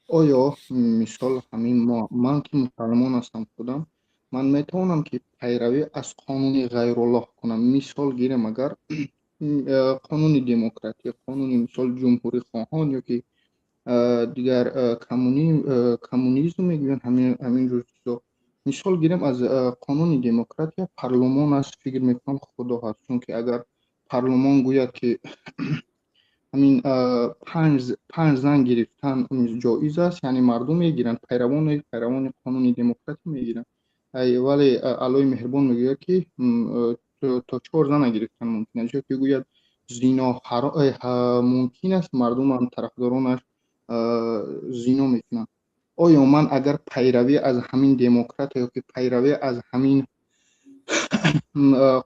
Оё, мисол, ҳамин ман, ки мусалмон ҳастам худам, ман метавонам, ки пайравӣ аз қонуни ғайруллоҳ кунам? Мисол гирем, агар қонуни демократия, қонуни, мисол, ҷумҳурихоҳон ё ки дигар коммунизм мегӯянд, ҳамин ҷур чизо. Мисол гирем, аз қонуни демократия парлумон аст, фикр мекунам, худо ҳаст, чунки агар парлумон гӯяд, ки ҳамин панҷ зан гирифтан ҷоиз аст, яъне мардум мегиранд, пайравони қонуни демократия мегиранд. Вале Аллоҳи меҳрубон мегӯяд, ки то чор зана гирифтан мумкин аст, ё ки гӯяд, зино мумкин аст, мардумам тарафдоронаш зино мекунанд. Оё ман агар пайравӣ аз ҳамин демократия ё ки пайравӣ аз ҳамин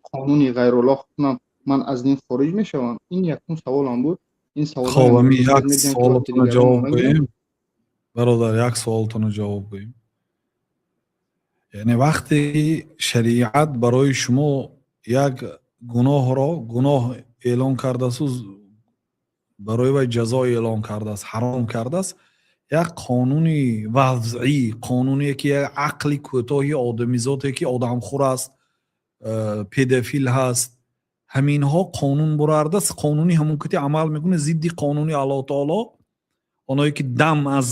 қонуни ғайруллоҳ кунам, ман аз дин хориҷ мешавам? Ин якум саволам буд. Ин Хоб, ами як саволатонро ҷавоб гӯем, бародар, як саволатонро ҷавоб гӯем. Яъне вақте шариат барои шумо як гуноҳро гуноҳ эълон кардасту барои вай ҷазо эълон кардааст, ҳаром кардааст, як қонуни вазъӣ, қонуне ки як ақли кӯтоҳи одамизоте, ки одамхӯр аст, педофил ҳаст, ҳаминҳо қонун бурардааст, қонуни ҳамон кати амал мекунад, зидди қонуни Аллоҳ таоло. Оное ки дам аз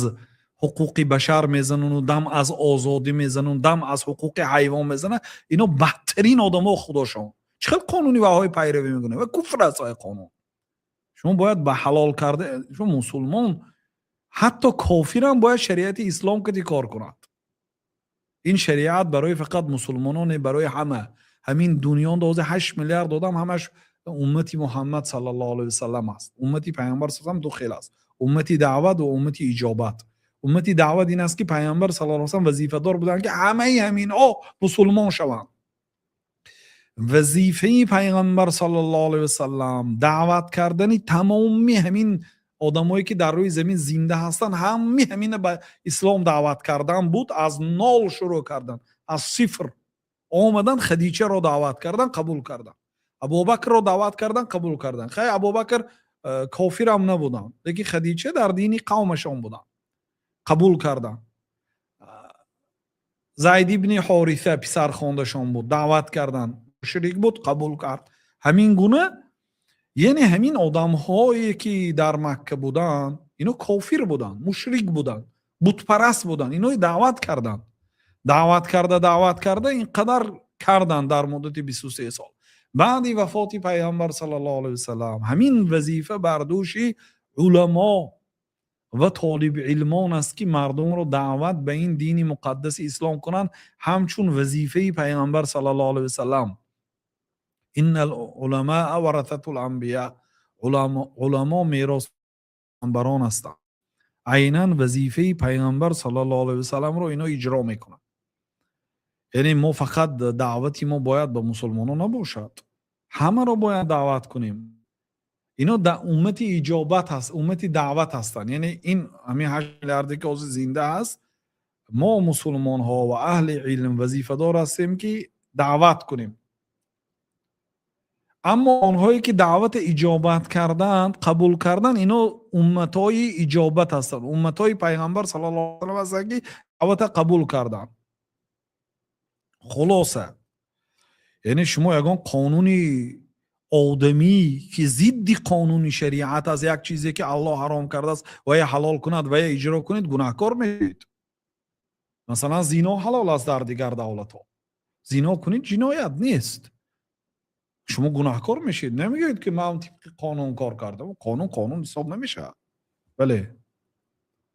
ҳуқуқи башар мезанану дам аз озодӣ мезанану дам аз ҳуқуқи ҳайвон мезанад, ино бадтарин одамо худошон. Чӣ хел қонуни ваҳои пайравӣ мекунад? Ва куфр аст вай қонун. Шумо бояд ба ҳалол карда, шумо мусулмон, ҳатто кофирам бояд шариати ислом кати кор кунад. Ин шариат барои фақат мусулмонон не, барои ҳама. Ҳамин дунё дози 8 миллиард одам, ҳамаш уммати Муҳаммад саллаллоҳу алайҳи васаллам аст. Уммати Пайғамбар салам ду хел аст: уммати даъват ва уммати иҷобат. Уммати даъват ин аст, ки Пайғамбар саллаллоҳу алайҳи васаллам вазифадор буданд, ки ҳамаи ҳаминҳо мусулмон шаванд. Вазифаи Пайғамбар саллаллоҳу алайҳи васаллам даъват кардани тамоми ҳамин одамое, ки дар рӯи замин зинда ҳастанд, ҳами ҳамина ба ислом даъват кардан буд. Аз нол шурӯъ кардан, аз сифр омадан, Хадичаро даъват кардан, қабул кардан, Абубакрро даъват кардан, қабул кардан. Хай, Абубакр кофирам набуданд, лекин Хадича дар дини қавмашон буданд, қабул карданд. Зайд ибни Ҳориса писархондашон буд, даъват карданд, мушрик буд, қабул кард. Ҳамин гуна, яъне ҳамин одамҳое, ки дар Макка буданд, ино кофир буданд, мушрик буданд, бутпараст буданд. Ино даъват карданд, даъват карда, даъват карда, ин қадар карданд дар муддати 23 сол. Баъди вафоти Пайғамбар саллаллоҳу алайҳи васаллам ҳамин вазифа бар дӯши уламо ва толибилмон аст, ки мардумро даъват ба ин дини муқаддаси ислом кунанд, ҳамчун вазифаи Пайғамбар саллаллоҳу алайҳи васаллам. Иннал уламаа варататул анбия, уламо мерос пайғамбарон ҳастанд. Айнан вазифаи Пайғамбар саллаллоҳу алайҳи васалламро ино иҷро мекунанд. Яъне мо фақат даъвати мо бояд ба мусулмонон набошад, ҳамаро бояд даъват кунем. Ино уммати иҷобат ҳаст, уммати даъват ҳастанд. Яъне ин ҳамин 8 миллиарде, ки ҳозир зинда аст, мо мусулмонҳо ва аҳли илм вазифадор ҳастем, ки даъват кунем. Аммо онҳое, ки даъвата иҷобат карданд, қабул карданд, ино умматҳои иҷобат ҳастанд, умматҳои Пайғамбар саллаллоҳу алайҳи васаллам ҳастанд, ки даъвата қабул карданд. Хулоса, яъне шумо ягон қонуни одамӣ, ки зидди қонуни шариат аст, як чизе, ки Аллоҳ ҳаром кардааст, ва я ҳалол кунад ва я иҷро кунед, гунаҳкор мешавед. Масалан, зино ҳалол аст дар дигар давлатҳо, зино кунед, ҷиноят нест, шумо гунаҳкор мешавед. Намегӯед, ки ман тибқи қонун кор кардам. Қонун қонун ҳисоб намешавад, бале.